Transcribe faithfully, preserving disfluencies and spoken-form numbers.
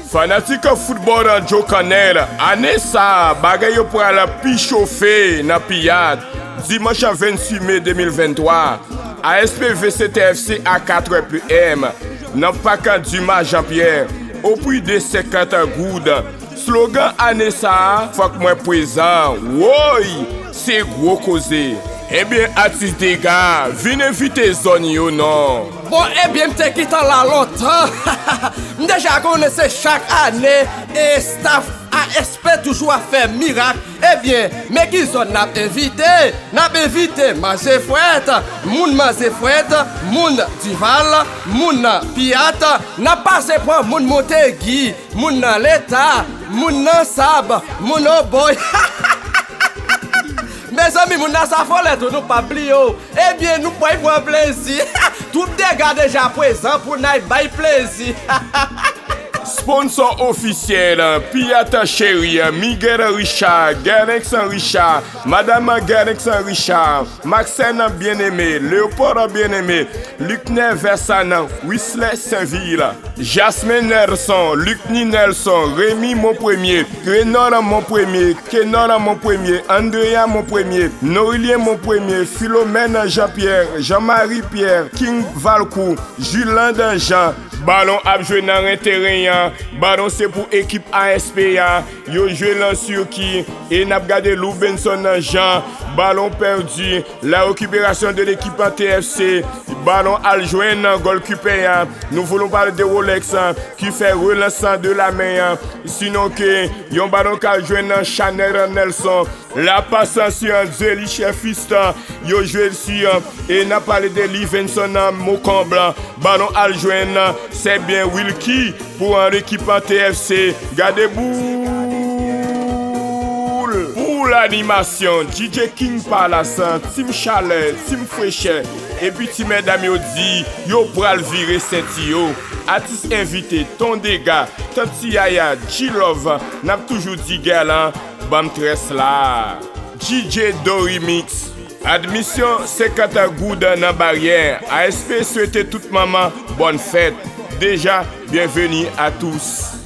Fanatik foutbòl Joe Cannell, ane sa a, bagay yo pral pi chofe nan Piyat. Dimanch venntuit me de mil venntwa, A S P V C T F C a katrè P M nan Pak Dumas Jean Pierre, o pri de senkant goud. Slogan ane sa a, fòk mwen prezan. Woy! Se gwo koze. Ebyen, atis dega, vin envite zòn yo non. Bon, ebyen, m te gentan la lontan. M deja konnen se chak ane, e staff A S P toujou ap fè mirak. Ebyen, men ki zòn n ap envite? N ap envite Manzè Frèt, moun Manzè Frèt, moun Dival, moun Piyat. N ap pase pran moun Montegi, moun nan Leta, moun nan Sab, moun Obòy. Mezanmi, moun nan Safolè tou, nou p ap bliye w. Ebyen, nou pral pran plezi. Twoup Dega deja prezan pou n al bay plezi. Sponsò ofisyèl, Piyat Cheri, Miguel Richard, Gernex Richard, Madam Gernex Richard, Maxène Bien-Aimé, Léopold Bien-Aimé, Lucner Versanan, Wisley Sainvil, Jasmin Nelson, Lucny Nelson, Rémy Monpremier, Renor Monpremier, Kenor Monpremier, Andrea Monpremier, Norilien Monpremier, Philomène Jean-Pierre, Jean-Marie Pierre, King Valcourt, Julande Jean. Balon ap jwe nan ren teren an. Balon se pou ekip A S P a. Yo jwe l an sirki. E n ap gade Loubenson Jean. Ballon perdu. La récupération de l'équipe T F C. Balon al jwenn nan golkipè a. Nou voulons parler de Rolex, hein, ki fè relans de la men an. Sinon ke yon balon k al jwenn nan Chanel Nelson. La passe sur Zélie Chefist. Yo jwe l si, e n ap pale de Livenson Mocomble. Balon al jwenn, se byen Wilky pou an ekip an T F C. Gade boul! Pou lanimasyon, D J King Palace, Team Chalè, Team Frechè, epi ti medam yo di, yo pral vire senti yo. Atis envite, Ton Dega, Tanti Yaya, G Love, n ap toujou di gèlan, ban m très la. D J Do Remix. Admisyon senkant goud nan baryè. A S P swete tout manman bòn fèt. Deja, bienvenue à tous.